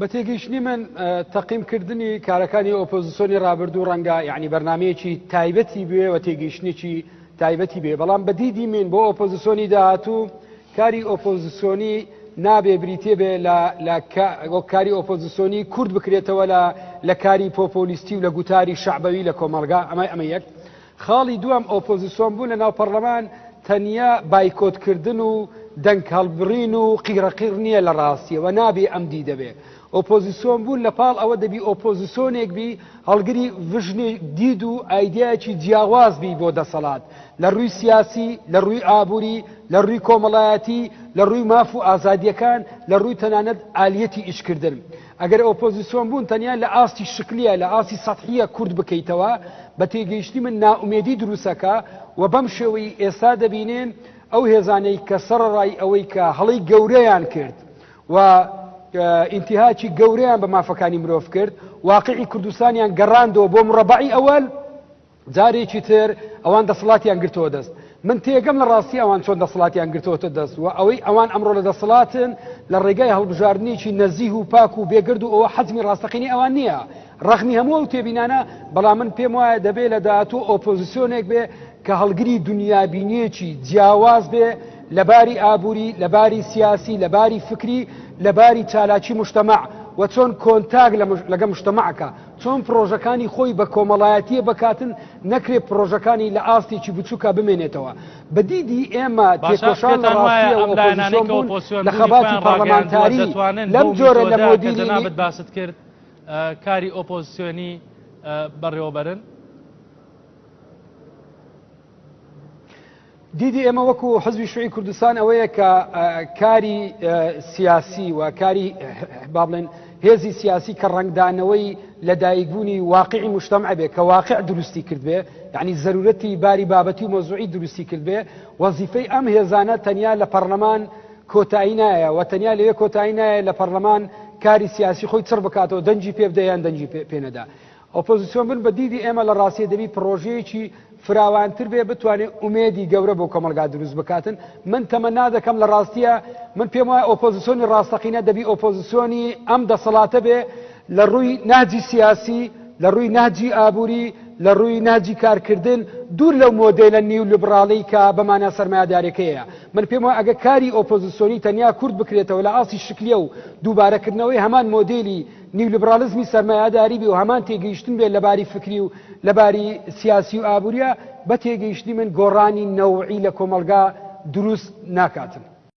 بە تێگەیشتنی من تەقیم کردنی کارەکانی ئۆپۆزیسۆنی ڕابردوو ڕەنگە یعنی بەرنمەیەکی تایبەتی بێ و تێگەیشتنێکی تایبەتی بێ، بەڵام بە دیدی من بۆ ئۆپۆزیسۆنی داهاتوو کاری ئۆپۆزیسۆنی نابێ بریتێ بێ لە کاری ئۆپۆزیسۆنی کورد بکرێتەوە لە کاری پۆپۆلیستی و لە گوتاری شەعبەوی لە کۆمەڵگا. ئەمە یەک خاڵی. دووەم، ئۆپۆزیسۆن بوون لە ناو پەرلەمان تەنیا بایکۆتکردن و دەنگ هەڵبڕین و قیڕەقیڕ نییە لە ڕاستیەوە، نابێ ئەم دیدە بێ. ئۆپۆزیسۆن بوون لە پاڵ ئەوە دەبی ئۆپۆزیسۆنێک بی هەڵگری vision ی دید و ئایدیایەکی جیاواز بی بۆ دەسەڵات لە ڕووی سیاسی، لە ڕووی ئابووری، لە ڕووی کۆمەڵایەتی، لە ڕووی ماف و ئازادیەکان، لە ڕووی تەنانەت ئالیەتی ئیشکردن. ئەگەر ئۆپۆزیسۆن بوون تەنیا لە ئاستی شکلیە، لە ئاستی سەتحیە کورت بکەیتەوە، بە تێگەیشتنی من نائومێدی دروستەکە و بەم شێوەی ئێستا دەبینێن ئەو هێزانەی کە سەرەڕای ئەوەی کە هەڵەی گەورەیان کرد و ئینتیهاکی گەورەیان بە مافەکانی مرۆڤ کرد، واقعی کوردستانیان گەڕاندەوە بۆ مڕەبەعی ئەوەل، جارێکی تر ئەوان دەسەڵاتیان گرتەوە دەست. من تێگەم لە ڕاستی ئەوان چۆن دەسەڵاتیان گرتەوەتە دەست و ئەوەی ئەوان ئەمڕۆ لە دەسەڵاتن لە ڕێگای هەڵبژاردنێکی نەزیه و پاک و بێگرد و ئەوە حەجمی ڕاستەقینەی ئەوان نییە ڕەغمی هەموو ئەو تێبینانە، بەڵام من پێم وایە دەبێ لە داهاتوو ئۆپۆزیسیۆنێک بێ کە هەڵگری دنیابینییەکی جیاواز بێ لە باری ئابووری، لە باری سیاسی، لە باری فکری، لە باری چالاکی مجتەمەع و چۆن کۆنتاک لەگە مجتەمەعکە، چۆن پرۆژەکانی خۆی بە کۆمەڵایەتیە بکاتن، نەکرێ پرۆژەکانی لە ئاستێکی بچووکا بمێنێتەوە. بە دیدی ئێمە باشە تێکۆشان لە پێتان وایە ڕاستیە و ئەم لایەنانەی ئۆپۆزیسیۆن کە بوون ئۆپۆزسیۆن لە بوونی خەباتی خۆیان ڕاگەیاندووە پەرلەمانتاری دەتوانن لەم بەو جۆرە لە میتۆدە کە مۆدیلی جەنابت باست کرد کاری ئۆپۆزسیۆنی بەڕێوەبەرن؟ دیدی ئێمە وەکو حزبی شوعی کوردستان ئەوەیە کە کاری سیاسی و کاری با بڵێن هێزی سیاسی کە ڕەنگدانەوەی لەدایکبوونی واقعی مجتەمع بێ، کە واقع دروستی کرد بێ، یعنی زەرورەتی باری بابەتی و مەوزوعی دروستی کرد بێ، وەزیفەی ئەم هێزانە تەنیا لە پەرلەمان کۆتایی نایە و تەنیا لەوێ کۆتایی نایە لە پەرلەمان کاری سیاسی خۆی چڕ بکاتەوە، دەنگی پێ بدە یان دەنگی پێ نەدا. ئۆپۆزیسیۆن بن بە دیدی ئێمە لە ڕاستیە دەبی پڕۆژەیەکی فراوانتر بێ بتوانێت ئومێدی گەورە بۆ کۆمەڵگا دروست بکاتن. من تەمەنا دەکەم لە ڕاستیە، من پێم وایە ئۆپۆزیسیۆنی ڕاستەقینە دەبی ئۆپۆزیسیۆنی ئەم دەسەڵاتە بێ لە ڕووی نهجی سیاسی، لە ڕووی نهجی ئابووری، لە ڕووی نهجی کارکردن، دوور لەو مۆدێلە نیولیبراڵی کە بە مانا سەرمایەدارەکەیە. من پێم وایە ئەگە کاری ئۆپۆزیسیۆنی تەنیا کورت بکرێتەوە لە ئاستی شکلیە و دووبارەکردنەوەی هەمان مۆدێلی نیولیبرالیزمی سەرمایەداری بێ و هەمان تێگەیشتن بێ لە باری فکری و لە باری سیاسی و ئابووریە، بە تێگەیشتنی من گۆڕانی نەوعی لە کۆمەڵگا دروست ناکاتن.